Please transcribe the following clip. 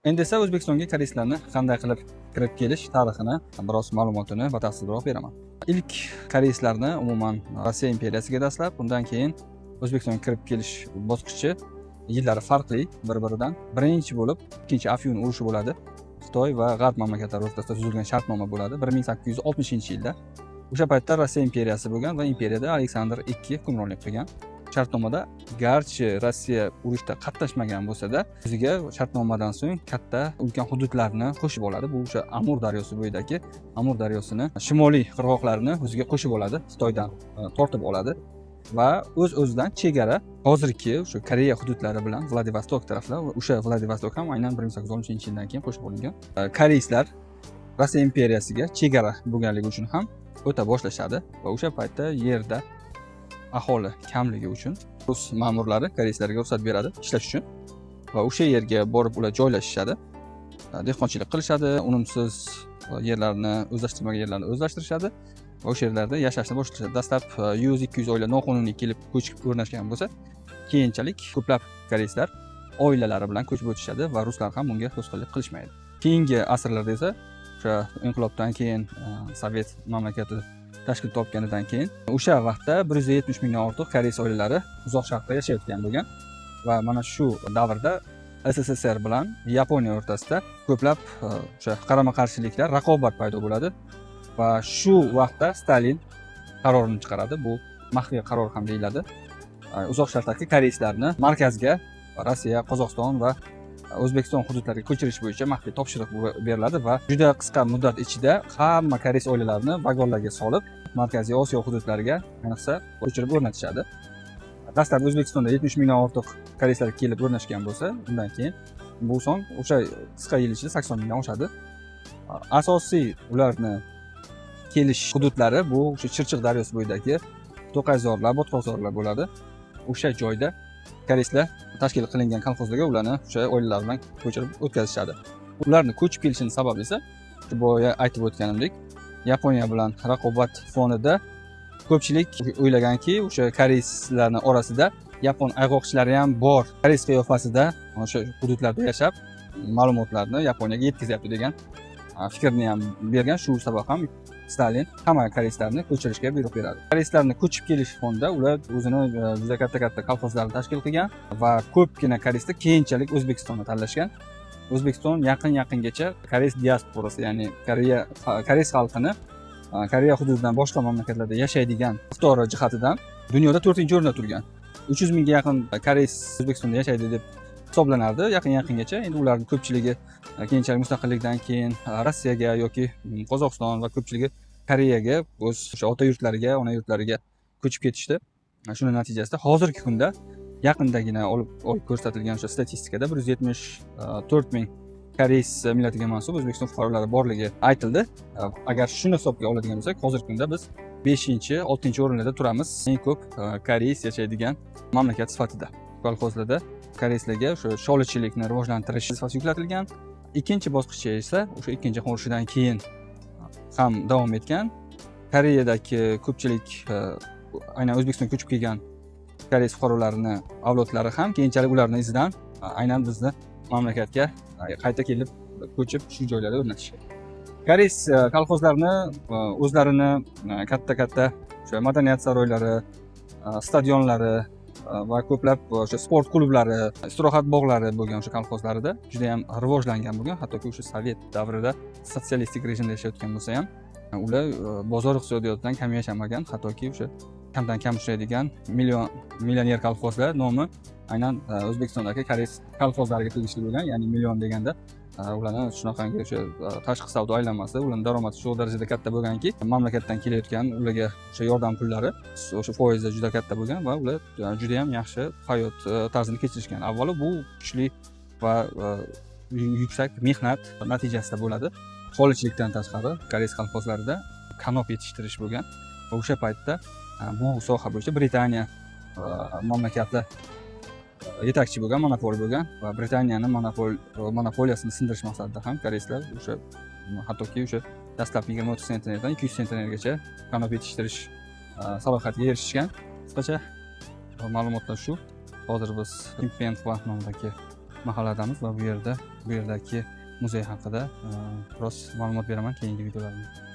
Endi esa O'zbekistonga koreyslarni qanday qilib kirib kelish tarixini biroz ma'lumotini batafsilroq beraman. Ilk koreyslarni umuman Rossiya imperiyasiga dastlab, undan keyin O'zbekistonga kirib kelish bosqichi, yillari farqli bir biridan. Birinchi bo'lib Ikkinchi Afyun urushi bo'ladi. Xitoy va g'arb mamlakatlari o'rtasida tuzilgan shartnoma bo'ladi 1860-yilda. O'sha paytda Rossiya imperiyasi bo'lgan va imperiyada Aleksandr II hukmronlik qilgan. Shartnomada, garchi Rossiya urushda qatnashmagan bo'lsa-da, o'ziga shartnomadan so'ng katta, ulkan hududlarni qo'shib oladi. Bu o'sha Amur daryosi bo'yidagi, Amur daryosini shimoliy qirg'oqlarini o'ziga qo'shib oladi, Xitoydan tortib oladi va o'z o'zidan chegara hozirgi o'sha Koreya hududlari bilan Vladivostok taraflar, o'sha Vladivostok ham aynan 1860-yildan keyin qo'shib olingan. Koreyslar Rossiya imperiyasiga chegara bo'lganligi uchun ham o'ta boshlashadi va o'sha paytda yerda aholi kamligi uchun rus ma'murlari koreyslarga ruxsat beradi ishlash uchun va o'sha yerga borib ular joylashishadi, dehqonchilik qilishadi, unumsiz yerlarni, o'zlashtirilmagan yerlarni o'zlashtirishadi va o'sha yerlarda yashashni boshlashadi. Dastlab 100-200 oila noqonuniy kelib, ko'chib o'rnashgan bo'lsa, keyinchalik ko'plab koreyslar oilalari bilan ko'chib o'tishadi va ruslar ham bunga to'sqinlik qilishmaydi. Keyingi asrlarda esa, o'sha inqilobdan keyin, sovet mamlakati tashkil topganidan keyin, o'sha vaqtda 170 mingdan ortiq koreys oilalari Uzoq Sharqda yashayotgan bo'lgan va mana shu davrda SSSR bilan Yaponiya o'rtasida ko'plab o'sha qarama qarshiliklar, raqobat paydo bo'ladi va shu vaqtda Stalin qarorini chiqaradi. Bu maxfiy qaror ham deyiladi. Uzoq Sharqdagi koreyslarni markazga, Rossiya, Qozog'iston va O'zbekiston hududlariga ko'chirish bo'yicha maxfiy topshiriq beriladi va juda qisqa muddat ichida hamma koreys oilalarini vagonlarga solib, Markaziy Osiyo hududlariga, ayniqsa, ko'chirib o'rnatishadi. Dastlab O'zbekistonda 70 mingdan ortiq koreyslar kelib o'rnashgan bo'lsa, undan keyin bu son o'sha qisqa yil ichida 80 mingdan oshadi. Asosiy ularni kelish hududlari bu o'sha Chirchiq daryosi bo'yidagi to'qayzorlar, botqoqzorlar bo'ladi. O'sha joyda koreyslar tashkil qilingan kolxozlarga ularni o'sha oilalar bilan ko'chirib o'tkazishadi. Ularni ko'chib kelishini sababi esa, boya aytib o'tganimdek, Yaponiya bilan raqobat fonida ko'pchilik o'ylaganki, o'sha koreyslarni orasida yapon ayg'oqchilari ham bor, koreys qiyofasida o'sha hududlarda yashab, ma'lumotlarni Yaponiyaga yetkazyapti degan fikrni ham bergan. Shu sabab ham Stalin hamma koreyslarni ko'chirishga buyruq beradi. Koreyslarni ko'chib kelish fonida ular o'zini juda katta katta kolxozlarni tashkil qilgan va ko'pgina koreyslar keyinchalik O'zbekistonni tanlashgan. O'zbekiston yaqin yaqingacha koreys diasporasi, ya'ni Koreya, koreys xalqini Koreya hududidan boshqa mamlakatlarda yashaydigan miqdori jihatidan dunyoda to'rtinchi o'rinda turgan. 300 mingga yaqin koreys O'zbekistonda yashaydi deb hisoblanardi yaqin yaqingacha. Endi ularni ko'pchiligi keyinchalik mustaqillikdan keyin Rossiyaga yoki Qozog'iston va ko'pchiligi Koreyaga, o'z o'sha ota yurtlariga, ona yurtlariga ko'chib ketishdi. Shuni natijasida hozirgi kunda yaqindagina olib ko'rsatilgan o'sha statistikada 174 ming koreys millatiga mansub O'zbekiston fuqarolari borligi aytildi. Agar shuni hisobga oladigan bo'lsak, hozirgi kunda biz beshinchi, oltinchi o'rinlarda turamiz eng ko'p koreys yashaydigan mamlakat sifatida. Kolxozlarda koreyslarga o'sha sholichilikni rivojlantirish vazifasi yuklatilgan. Ikkinchi bosqichi esa o'sha Ikkinchi jahon urushidan keyin ham davom etgan. Koreyadagi ko'pchilik aynan O'zbekistonga ko'chib kelgan koreys fuqarolarini avlodlari ham keyinchalik ularni izidan aynan bizni mamlakatga qayta kelib, ko'chib, shu joylarda o'rnatishgan. Koreys kolxozlarini o'zlarini katta katta o'sha madaniyat saroylari, stadionlari va ko'plab o'sha sport klublari, istirohat bog'lari bo'lgan. O'sha kolxozlarida juda yam rivojlangan bo'lgan. Hattoki o'sha sovet davrida sotsialistik rejimda yashayotgan bo'lsa ham, ular bozor iqtisodiyotidan kam yashamagan. Hattoki o'sha kamdan kam uchraydigan millioner kolxozlar nomi aynan O'zbekistondagi koreys kolxozlariga tegishli bo'lgan. Ya'ni million deganda ularni shunaqangi o'sha tashqi savdo aylanmasi, ularni daromadi shu darajada katta bo'lganki, mamlakatdan kelayotgan ularga o'sha yordam pullari, o'sha foizi juda katta bo'lgan va ular juda yam yaxshi hayot tarzini kechirishgan. Avvalo bu kuchli va yuksak mehnat natijasida bo'ladi. Sholichilikdan tashqari koreys kolxozlarida kanop yetishtirish bo'lgan va o'sha paytda bu soha bo'yicha Britaniya mamlakati yetakchi bo'lgan, monopol bo'lgan va Britaniyani monopoliyasini sindirish maqsadida ham koreyslar o'sha, hattoki o'sha dastlabki 20-30 sentnerdan 200 sentnergacha kanop yetishtirish salohiyatiga erishishgan. Qisqacha ma'lumotlar shu. Hozir biz Kimpenxva nomidagi mahalladamiz va bu yerdagi muzey haqida biroz ma'lumot beraman keyingi videolarimda.